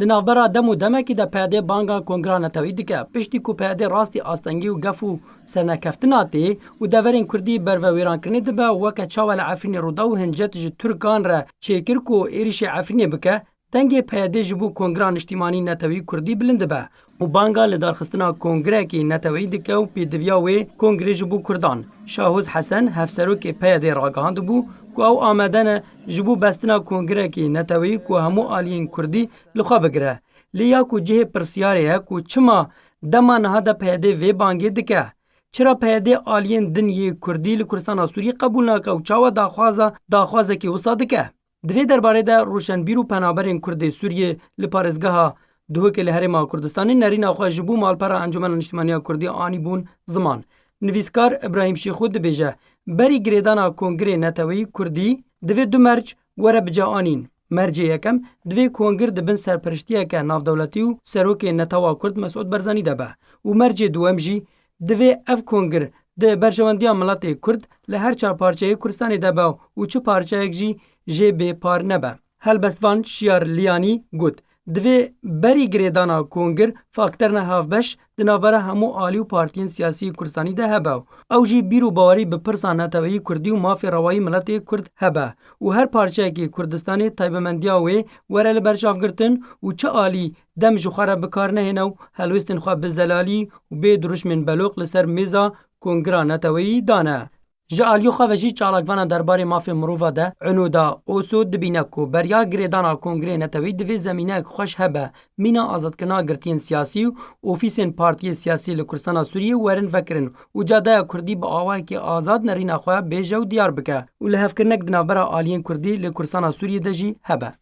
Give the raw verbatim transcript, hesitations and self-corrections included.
Di navbera dem û demekî de P Y D banga kongra neteweyî dike. Piştî ku P Y D rastî astengî û gef û sernekeftina tê û deverên Kurdî berve wêrankirinê dibe û weke çawa li Efrînê Rûdaw Hincet ji Tirkan re çêkir ku êrîşê Efrînê bike, dengê P Y D ji bo kongra niştîmanî neteweyî Kurdî bilind dibe û banga lidarxistina kongrekî neteweyî dike û pêdiviya wê kongrê ji bo Kurdan. Şahoz Hesen, hevserokê P Y D ragihandibû ku ew amade ne ji bo bestina kongrekî neteweyî ku hemû aliyên Kurdî li xwe bigire. Lê ya ku cihê pirsyarê ye ku çima dema niha de P Y D vê bangê dike? Çira P Y D aliyên din yê Kurdî li Kurdistana Sûriyê qebûl nake û çawa daxwaza daxwazekî wisa dike? Di vê derbarê de roşenbîr û penaberên Kurd ê Sûriyê li parêzgeha Duhokê li Herêma Kurdistanê nerîna xwe ji bo malpera Encûmena Niştimanî ya Kurdî anîbûn ziman. Nivîskar Îbrahîm Şêxo dibêje, berî girêdana Kongirê Neteweyî Kurdî divê du merc were biceanîn. Mercê yekem, divê kongir di bin serperiştiyeke navdewletî û serokê Netewa Kurd Mesûd Barzanî de be û mercê duwem jî divê ev kongir di berjewendiya miletê Kurd li her çar parçeyê Kurdistanê de be û çi parçeyek jî jê bê par nebe. Helbestvan Şiyar Liyanî got, divê berî girêdana kongir fakterna hevbeş di navbera hemû alî û partiyên siyasî Kurdistanî de hebe û ew jî bîr û bawerî bi pirsa neteweyî Kurdî û mafê rewayî miletê Kurd hebe û her parçeyekî Kurdistanê taybemendiya wê were li ber çavgirtin û çi alî dem ji xwe re bi kar nehêne û helwêstên xwe bi zelalî û bê dirûşmên beloq li ser mêza Kongira Neteweyî dane. Ji aliyê xwe ve jî çalakvana derbarê mafê mirova de Unuda Oso dibîne ku beriya girêdana Kongrê Neteweyî divê zemîneyek xweş hebe mîna azadkirina girtiyên siyasî û ofîsên partiyê siyasî li Kurdistana Sûriyê werin vekirin û cadeya Kurdî bi awayekî azad nerîna xwe bêje û diyar bike û lihevkirinek di navbera aliyên Kurdî li Kurdistana Sûriyê de jî hebe.